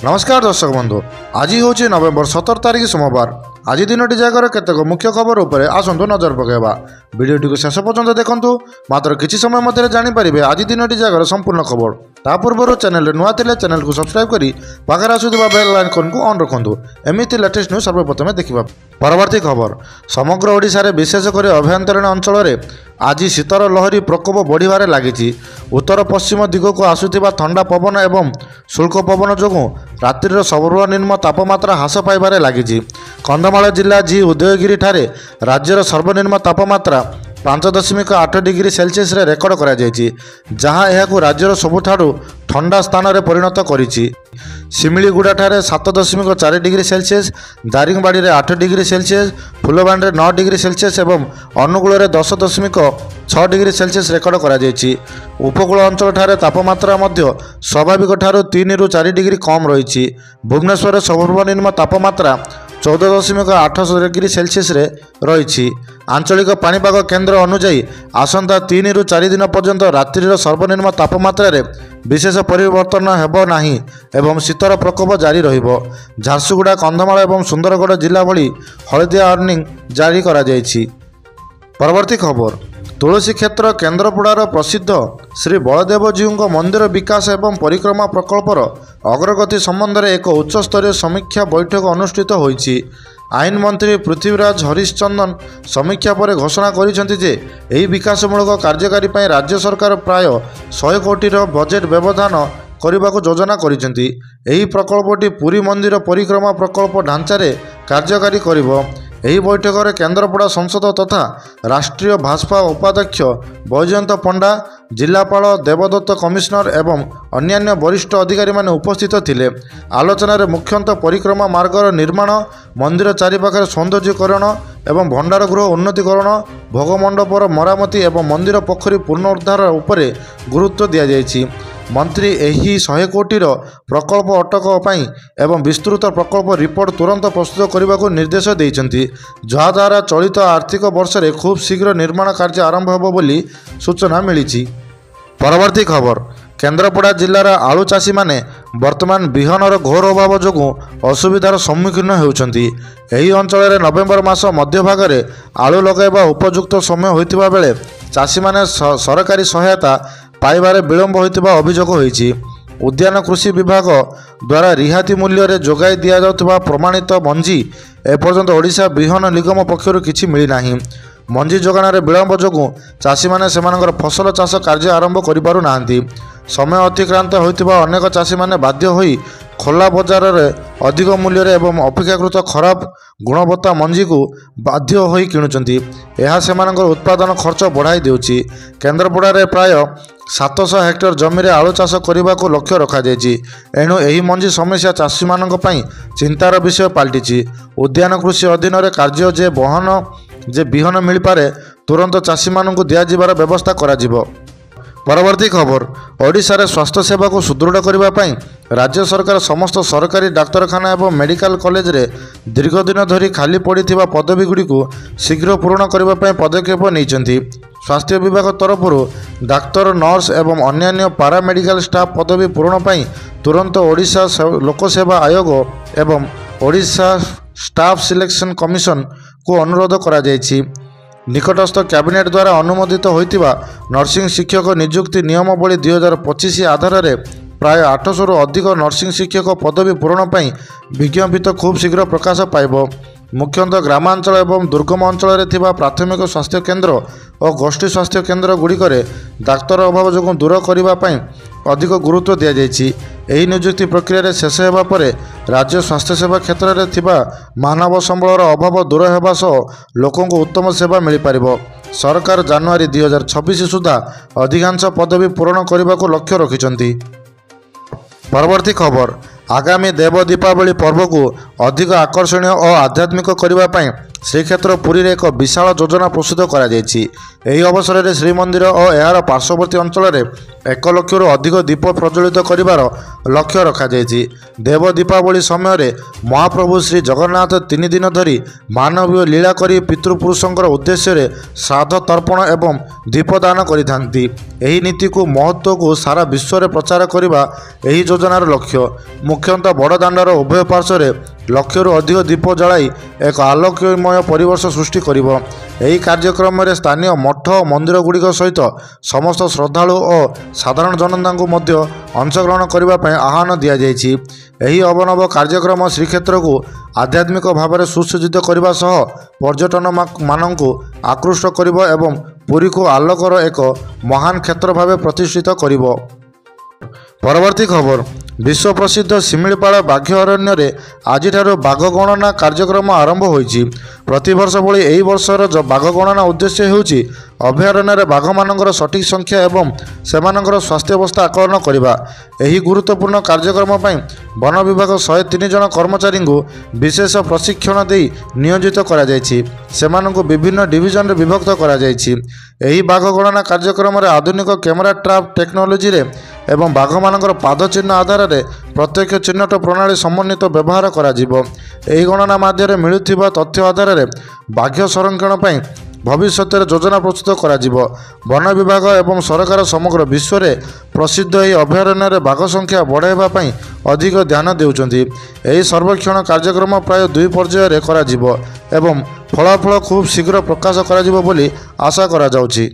ନମସ୍କାର ଦର୍ଶକ ବନ୍ଧୁ, ଆଜି ହେଉଛି ନଭେମ୍ବର 17 ତାରିଖ ସୋମବାର। ଆଜି ଦିନଟି ଯାକର କେତେକ ମୁଖ୍ୟ ଖବର ଉପରେ ଆସନ୍ତୁ ନଜର ପକାଇବା। ଭିଡ଼ିଓଟିକୁ ଶେଷ ପର୍ଯ୍ୟନ୍ତ ଦେଖନ୍ତୁ, ମାତ୍ର କିଛି ସମୟ ମଧ୍ୟରେ ଜାଣିପାରିବେ ଆଜି ଦିନଟି ଯାକର ସମ୍ପୂର୍ଣ୍ଣ ଖବର। ତା ପୂର୍ବରୁ ଚ୍ୟାନେଲରେ ନୂଆ ଥିଲେ ଚ୍ୟାନେଲକୁ ସବସ୍କ୍ରାଇବ୍ କରି ପାଖରେ ଆସୁଥିବା ବେଲ୍ ଆଇକନ୍କୁ ଅନ୍ ରଖନ୍ତୁ, ଏମିତି ଲେଟେଷ୍ଟ ନ୍ୟୁଜ୍ ସର୍ବପ୍ରଥମେ ଦେଖିବା। ପରବର୍ତ୍ତୀ ଖବର, ସମଗ୍ର ଓଡ଼ିଶାରେ ବିଶେଷ କରି ଆଭ୍ୟନ୍ତରୀଣ ଅଞ୍ଚଳରେ ଆଜି ଶୀତର ଲହରୀ ପ୍ରକୋପ ବଢ଼ିବାରେ ଲାଗିଛି। ଉତ୍ତର ପଶ୍ଚିମ ଦିଗକୁ ଆସୁଥିବା ଥଣ୍ଡା ପବନ ଏବଂ ଶୁଳ୍କ ପବନ ଯୋଗୁଁ ରାତ୍ରିର ସର୍ବନିମ୍ନ ତାପମାତ୍ରା ହ୍ରାସ ପାଇବାରେ ଲାଗିଛି। କନ୍ଧମାଳ ଜିଲ୍ଲା ଜି ଉଦୟଗିରିଠାରେ ରାଜ୍ୟର ସର୍ବନିମ୍ନ ତାପମାତ୍ରା 5.8 ଡିଗ୍ରୀ ସେଲସିୟସରେ ରେକର୍ଡ କରାଯାଇଛି, ଯାହା ଏହାକୁ ରାଜ୍ୟର ସବୁଠାରୁ ଥଣ୍ଡା ସ୍ଥାନରେ ପରିଣତ କରିଛି। ଶିମିଳିଗୁଡ଼ାଠାରେ 7.4 ଡିଗ୍ରୀ ସେଲସିୟସ, ଦାରିଙ୍ଗବାଡ଼ିରେ 8 ଡିଗ୍ରୀ ସେଲସିୟସ, ଫୁଲବାଣୀରେ 9 ଡିଗ୍ରୀ ସେଲସିୟସ ଏବଂ ଅନୁଗୁଳରେ 10.6 ଡିଗ୍ରୀ ସେଲସିୟସ ରେକର୍ଡ କରାଯାଇଛି। ଉପକୂଳ ଅଞ୍ଚଳଠାରେ ତାପମାତ୍ରା ମଧ୍ୟ ସ୍ୱାଭାବିକଠାରୁ 3ରୁ 4 ଡିଗ୍ରୀ କମ୍ ରହିଛି। ଭୁବନେଶ୍ୱରରେ ସର୍ବନିମ୍ନ ତାପମାତ୍ରା 14.8 ଡିଗ୍ରୀ ସେଲସିୟସରେ ରହିଛି। ଆଞ୍ଚଳିକ ପାଣିପାଗ କେନ୍ଦ୍ର ଅନୁଯାୟୀ ଆସନ୍ତା 3ରୁ 4 ଦିନ ପର୍ଯ୍ୟନ୍ତ ରାତ୍ରିର ସର୍ବନିମ୍ନ ତାପମାତ୍ରାରେ ବିଶେଷ ପରିବର୍ତ୍ତନ ହେବ ନାହିଁ ଏବଂ ଶୀତର ପ୍ରକୋପ ଜାରି ରହିବ। ଝାରସୁଗୁଡ଼ା, କନ୍ଧମାଳ ଏବଂ ସୁନ୍ଦରଗଡ଼ ଜିଲ୍ଲା ଭଳି ହଳଦିଆ ୱାର୍ଣ୍ଣିଂ ଜାରି କରାଯାଇଛି। ପରବର୍ତ୍ତୀ ଖବର, ତୁଳସୀ କ୍ଷେତ୍ର କେନ୍ଦ୍ରାପଡ଼ାର ପ୍ରସିଦ୍ଧ ଶ୍ରୀ ବଳଦେବଜୀଉଙ୍କ ମନ୍ଦିର ବିକାଶ ଏବଂ ପରିକ୍ରମା ପ୍ରକଳ୍ପର ଅଗ୍ରଗତି ସମ୍ବନ୍ଧରେ ଏକ ଉଚ୍ଚସ୍ତରୀୟ ସମୀକ୍ଷା ବୈଠକ ଅନୁଷ୍ଠିତ ହୋଇଛି। ଆଇନ ମନ୍ତ୍ରୀ ପୃଥ୍ୱୀରାଜ ହରିଶ୍ଚନ୍ଦନ ସମୀକ୍ଷା ପରେ ଘୋଷଣା କରିଛନ୍ତି ଯେ ଏହି ବିକାଶମୂଳକ କାର୍ଯ୍ୟକାରୀ ପାଇଁ ରାଜ୍ୟ ସରକାର ପ୍ରାୟ 100 କୋଟିର ବଜେଟ୍ ବ୍ୟବଧାନ କରିବାକୁ ଯୋଜନା କରିଛନ୍ତି। ଏହି ପ୍ରକଳ୍ପଟି ପୁରୀ ମନ୍ଦିର ପରିକ୍ରମା ପ୍ରକଳ୍ପ ଢାଞ୍ଚାରେ କାର୍ଯ୍ୟକାରୀ କରିବ। ଏହି ବୈଠକରେ କେନ୍ଦ୍ରାପଡ଼ା ସଂସଦ ତଥା ରାଷ୍ଟ୍ରୀୟ ଭାଜପା ଉପାଧ୍ୟକ୍ଷ ବୈଜୟନ୍ତ ପଣ୍ଡା, ଜିଲ୍ଲାପାଳ ଦେବଦତ୍ତ କମିଶନର ଏବଂ ଅନ୍ୟାନ୍ୟ ବରିଷ୍ଠ ଅଧିକାରୀମାନେ ଉପସ୍ଥିତ ଥିଲେ। ଆଲୋଚନାରେ ମୁଖ୍ୟତଃ ପରିକ୍ରମା ମାର୍ଗର ନିର୍ମାଣ, ମନ୍ଦିର ଚାରିପାଖରେ ସୌନ୍ଦର୍ଯ୍ୟକରଣ ଏବଂ ଭଣ୍ଡାର ଗୃହ ଉନ୍ନତିକରଣ, ଭୋଗମଣ୍ଡପର ମରାମତି ଏବଂ ମନ୍ଦିର ପୋଖରୀ ପୁନରୁଦ୍ଧାର ଉପରେ ଗୁରୁତ୍ୱ ଦିଆଯାଇଛି। ମନ୍ତ୍ରୀ ଏହି 100 କୋଟିର ପ୍ରକଳ୍ପ ଅଟକ ପାଇଁ ଏବଂ ବିସ୍ତୃତ ପ୍ରକଳ୍ପ ରିପୋର୍ଟ ତୁରନ୍ତ ପ୍ରସ୍ତୁତ କରିବାକୁ ନିର୍ଦ୍ଦେଶ ଦେଇଛନ୍ତି, ଯାହାଦ୍ୱାରା ଚଳିତ ଆର୍ଥିକ ବର୍ଷରେ ଖୁବ୍ ଶୀଘ୍ର ନିର୍ମାଣ କାର୍ଯ୍ୟ ଆରମ୍ଭ ହେବ ବୋଲି ସୂଚନା ମିଳିଛି। ପରବର୍ତ୍ତୀ ଖବର, କେନ୍ଦ୍ରାପଡ଼ା ଜିଲ୍ଲାର ଆଳୁ ଚାଷୀମାନେ ବର୍ତ୍ତମାନ ବିହନର ଘୋର ଅଭାବ ଯୋଗୁଁ ଅସୁବିଧାର ସମ୍ମୁଖୀନ ହେଉଛନ୍ତି। ଏହି ଅଞ୍ଚଳରେ ନଭେମ୍ବର ମାସ ମଧ୍ୟଭାଗରେ ଆଳୁ ଲଗାଇବା ଉପଯୁକ୍ତ ସମୟ ହୋଇଥିବା ବେଳେ ଚାଷୀମାନେ ସରକାରୀ ସହାୟତା ପାଇବାରେ ବିଳମ୍ବ ହୋଇଥିବା ଅଭିଯୋଗ ହୋଇଛି। ଉଦ୍ୟାନ କୃଷି ବିଭାଗ ଦ୍ୱାରା ରିହାତି ମୂଲ୍ୟରେ ଯୋଗାଇ ଦିଆଯାଉଥିବା ପ୍ରମାଣିତ ମଞ୍ଜି ଏପର୍ଯ୍ୟନ୍ତ ଓଡ଼ିଶା ବିହନ ନିଗମ ପକ୍ଷରୁ କିଛି ମିଳିନାହିଁ। ମଞ୍ଜି ଯୋଗାଣରେ ବିଳମ୍ବ ଯୋଗୁଁ ଚାଷୀମାନେ ସେମାନଙ୍କର ଫସଲ ଚାଷ କାର୍ଯ୍ୟ ଆରମ୍ଭ କରିପାରୁନାହାନ୍ତି। ସମୟ ଅତିକ୍ରାନ୍ତ ହୋଇଥିବା ଅନେକ ଚାଷୀମାନେ ବାଧ୍ୟ ହୋଇ ଖୋଲା ବଜାରରେ ଅଧିକ ମୂଲ୍ୟରେ ଏବଂ ଅପେକ୍ଷାକୃତ ଖରାପ ଗୁଣବତ୍ତା ମଞ୍ଜିକୁ ବାଧ୍ୟ ହୋଇ କିଣୁଛନ୍ତି। ଏହା ସେମାନଙ୍କର ଉତ୍ପାଦନ ଖର୍ଚ୍ଚ ବଢ଼ାଇ ଦେଉଛି। କେନ୍ଦ୍ରାପଡ଼ାରେ ପ୍ରାୟ 700 ହେକ୍ଟର ଜମିରେ ଆଳୁ ଚାଷ କରିବାକୁ ଲକ୍ଷ୍ୟ ରଖାଯାଇଛି। ଏଣୁ ଏହି ମଞ୍ଜି ସମସ୍ୟା ଚାଷୀମାନଙ୍କ ପାଇଁ ଚିନ୍ତାର ବିଷୟ ପାଲଟିଛି। ଉଦ୍ୟାନ କୃଷି ଅଧୀନରେ କାର୍ଯ୍ୟ ଯେ ବହନ ଯେ ବିହନ ମିଳିପାରେ ତୁରନ୍ତ ଚାଷୀମାନଙ୍କୁ ଦିଆଯିବାର ବ୍ୟବସ୍ଥା କରାଯିବ। ପରବର୍ତ୍ତୀ ଖବର, ଓଡ଼ିଶାରେ ସ୍ୱାସ୍ଥ୍ୟସେବାକୁ ସୁଦୃଢ଼ କରିବା ପାଇଁ ରାଜ୍ୟ ସରକାର ସମସ୍ତ ସରକାରୀ ଡାକ୍ତରଖାନା ଏବଂ ମେଡ଼ିକାଲ କଲେଜରେ ଦୀର୍ଘଦିନ ଧରି ଖାଲି ପଡ଼ିଥିବା ପଦବୀଗୁଡ଼ିକୁ ଶୀଘ୍ର ପୂରଣ କରିବା ପାଇଁ ପଦକ୍ଷେପ ନେଇଛନ୍ତି। ସ୍ୱାସ୍ଥ୍ୟ ବିଭାଗ ତରଫରୁ ଡାକ୍ତର, ନର୍ସ ଏବଂ ଅନ୍ୟାନ୍ୟ ପାରାମେଡ଼ିକାଲ ଷ୍ଟାଫ୍ ପଦବୀ ପୂରଣ ପାଇଁ ତୁରନ୍ତ ଓଡ଼ିଶା ଲୋକସେବା ଆୟୋଗ ଏବଂ ଓଡ଼ିଶା ଷ୍ଟାଫ୍ ସିଲେକ୍ସନ୍ କମିଶନକୁ ଅନୁରୋଧ କରାଯାଇଛି। ନିକଟସ୍ଥ କ୍ୟାବିନେଟ୍ ଦ୍ୱାରା ଅନୁମୋଦିତ ହୋଇଥିବା ନର୍ସିଂ ଶିକ୍ଷକ ନିଯୁକ୍ତି ନିୟମାବଳୀ 2025 ଆଧାରରେ ପ୍ରାୟ 800ରୁ ଅଧିକ ନର୍ସିଂ ଶିକ୍ଷକ ପଦବୀ ପୂରଣ ପାଇଁ ବିଜ୍ଞାପିତ ଖୁବ୍ ଶୀଘ୍ର ପ୍ରକାଶ ପାଇବ। ମୁଖ୍ୟତଃ ଗ୍ରାମାଞ୍ଚଳ ଏବଂ ଦୁର୍ଗମ ଅଞ୍ଚଳରେ ଥିବା ପ୍ରାଥମିକ ସ୍ୱାସ୍ଥ୍ୟ କେନ୍ଦ୍ର ଓ ଗୋଷ୍ଠୀ ସ୍ୱାସ୍ଥ୍ୟ କେନ୍ଦ୍ର ଗୁଡ଼ିକରେ ଡାକ୍ତର ଅଭାବ ଯୋଗୁଁ ଦୂର କରିବା ପାଇଁ ଅଧିକ ଗୁରୁତ୍ୱ ଦିଆଯାଇଛି। ଏହି ନିଯୁକ୍ତି ପ୍ରକ୍ରିୟାରେ ଶେଷ ହେବା ପରେ ରାଜ୍ୟ ସ୍ୱାସ୍ଥ୍ୟସେବା କ୍ଷେତ୍ରରେ ଥିବା ମାନବ ସମ୍ବଳର ଅଭାବ ଦୂର ହେବା ସହ ଲୋକଙ୍କୁ ଉତ୍ତମ ସେବା ମିଳିପାରିବ। ସରକାର ଜାନୁଆରୀ 2026 ସୁଦ୍ଧା ଅଧିକାଂଶ ପଦବୀ ପୂରଣ କରିବାକୁ ଲକ୍ଷ୍ୟ ରଖିଛନ୍ତି। ପରବର୍ତ୍ତୀ ଖବର, ଆଗାମୀ ଦେବ ଦୀପାବଳି ପର୍ବକୁ ଅଧିକ ଆକର୍ଷଣୀୟ ଓ ଆଧ୍ୟାତ୍ମିକ କରିବା ପାଇଁ ଶ୍ରୀକ୍ଷେତ୍ର ପୁରୀରେ ଏକ ବିଶାଳ ଯୋଜନା ପ୍ରସ୍ତୁତ କରାଯାଇଛି। ଏହି ଅବସରରେ ଶ୍ରୀମନ୍ଦିର ଓ ଏହାର ପାର୍ଶ୍ୱବର୍ତ୍ତୀ ଅଞ୍ଚଳରେ 1 ଲକ୍ଷରୁ ଅଧିକ ଦୀପ ପ୍ରଜ୍ୱଳିତ କରିବାର ଲକ୍ଷ୍ୟ ରଖାଯାଇଛି। ଦେବ ଦୀପାବଳି ସମୟରେ ମହାପ୍ରଭୁ ଶ୍ରୀ ଜଗନ୍ନାଥ 3 ଦିନ ଧରି ମାନବୀୟ ଲୀଳା କରି ପିତୃପୁରୁଷଙ୍କର ଉଦ୍ଦେଶ୍ୟରେ ଶ୍ରାଦ୍ଧ ତର୍ପଣ ଏବଂ ଦୀପଦାନ କରିଥାନ୍ତି। ଏହି ନୀତିକୁ ମହତ୍ତ୍ୱକୁ ସାରା ବିଶ୍ୱରେ ପ୍ରଚାର କରିବା ଏହି ଯୋଜନାର ଲକ୍ଷ୍ୟ। ମୁଖ୍ୟତଃ ବଡ଼ଦାଣ୍ଡର ଉଭୟ ପାର୍ଶ୍ୱରେ ଲକ୍ଷରୁ ଅଧିକ ଦୀପ ଜଳାଇ ଏକ ଆଲୋକମୟ ପରିବେଶ ସୃଷ୍ଟି କରିବ। ଏହି କାର୍ଯ୍ୟକ୍ରମରେ ସ୍ଥାନୀୟ ମଠ ଓ ମନ୍ଦିରଗୁଡ଼ିକ ସହିତ ସମସ୍ତ ଶ୍ରଦ୍ଧାଳୁ ଓ ସାଧାରଣ ଜନତାଙ୍କୁ ମଧ୍ୟ ଅଂଶଗ୍ରହଣ କରିବା ପାଇଁ ଆହ୍ୱାନ ଦିଆଯାଇଛି। ଏହି ଅଭିନବ କାର୍ଯ୍ୟକ୍ରମ ଶ୍ରୀକ୍ଷେତ୍ରକୁ ଆଧ୍ୟାତ୍ମିକ ଭାବରେ ସୁସଜ୍ଜିତ କରିବା ସହ ପର୍ଯ୍ୟଟକମାନଙ୍କୁ ଆକୃଷ୍ଟ କରିବ ଏବଂ ପୁରୀକୁ ଆଲୋକର ଏକ ମହାନ କ୍ଷେତ୍ର ଭାବେ ପ୍ରତିଷ୍ଠିତ କରିବ। ପରବର୍ତ୍ତୀ ଖବର, ବିଶ୍ୱ ପ୍ରସିଦ୍ଧ ଶିମିଳିପାଳ ବାଘ ଅରଣ୍ୟରେ ଆଜିଠାରୁ ବାଘ ଗଣନା କାର୍ଯ୍ୟକ୍ରମ ଆରମ୍ଭ ହୋଇଛି। ପ୍ରତିବର୍ଷ ଭଳି ଏହି ବର୍ଷର ବାଘ ଗଣନା ଉଦ୍ଦେଶ୍ୟ ହେଉଛି ଅଭୟାରଣ୍ୟରେ ବାଘମାନଙ୍କର ସଠିକ୍ ସଂଖ୍ୟା ଏବଂ ସେମାନଙ୍କର ସ୍ୱାସ୍ଥ୍ୟାବସ୍ଥା ଆକଳନ କରିବା। ଏହି ଗୁରୁତ୍ୱପୂର୍ଣ୍ଣ କାର୍ଯ୍ୟକ୍ରମ ପାଇଁ ବନ ବିଭାଗ 103 ଜଣ କର୍ମଚାରୀଙ୍କୁ ବିଶେଷ ପ୍ରଶିକ୍ଷଣ ଦେଇ ନିୟୋଜିତ କରାଯାଇଛି। ସେମାନଙ୍କୁ ବିଭିନ୍ନ ଡିଭିଜନରେ ବିଭକ୍ତ କରାଯାଇଛି। ଏହି ବାଘ ଗଣନା କାର୍ଯ୍ୟକ୍ରମରେ ଆଧୁନିକ କ୍ୟାମେରା ଟ୍ରାପ୍ ଟେକ୍ନୋଲୋଜିରେ ଏବଂ ବାଘମାନଙ୍କର ପାଦ ଚିହ୍ନ ଆଧାରରେ ପ୍ରତ୍ୟକ୍ଷ ଚିହ୍ନଟ ପ୍ରଣାଳୀ ସମନ୍ୱିତ ବ୍ୟବହାର କରାଯିବ। ଏହି ଗଣନା ମାଧ୍ୟମରେ ମିଳୁଥିବା ତଥ୍ୟ ଆଧାରରେ ବାଘ ସଂରକ୍ଷଣ ପାଇଁ ଭବିଷ୍ୟତରେ ଯୋଜନା ପ୍ରସ୍ତୁତ କରାଯିବ। ବନ ବିଭାଗ ଏବଂ ସରକାର ସମଗ୍ର ବିଶ୍ୱରେ ପ୍ରସିଦ୍ଧ ଏହି ଅଭୟାରଣ୍ୟରେ ବାଘ ସଂଖ୍ୟା ବଢ଼ାଇବା ପାଇଁ ଅଧିକ ଧ୍ୟାନ ଦେଉଛନ୍ତି। ଏହି ସର୍ବେକ୍ଷଣ କାର୍ଯ୍ୟକ୍ରମ ପ୍ରାୟ 2 ପର୍ଯ୍ୟାୟରେ କରାଯିବ ଏବଂ ଫଳାଫଳ ଖୁବ୍ ଶୀଘ୍ର ପ୍ରକାଶ କରାଯିବ ବୋଲି ଆଶା କରାଯାଉଛି।